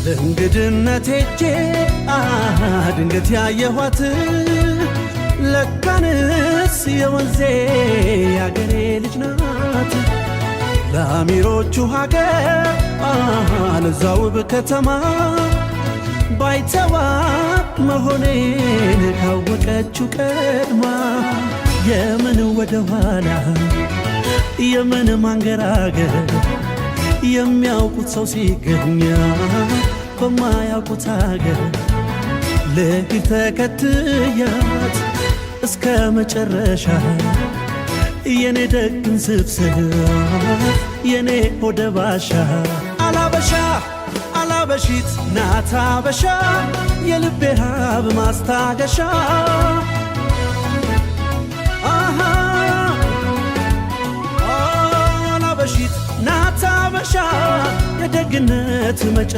ለእንግድነት ሄጄ ድንገት ያየኋት ለካንስ የወንዜ ያገሬ ልጅ ናት። ለአሚሮቹ ሀገር ለዛ ውብ ከተማ ባይተዋር መሆኔን ካወቀችው ቀድማ፣ የምን ወደ ኋላ፣ የምን ማንገራገር፣ የሚያውቁት ሰው ሲገኛ በማያውቁት ሀገር። ልሂድ ተከትያት እስከ መጨረሻ፣ የኔ ደግን ስብስብ፣ የኔ ሆደ ባሻ። አላበሻ አላበሺት ናታ አበሻ፣ የልቤ ረሃብ ማስታገሻ። አሃ፣ አላበሺት ናታ አበሻ፣ የደግነት መጨ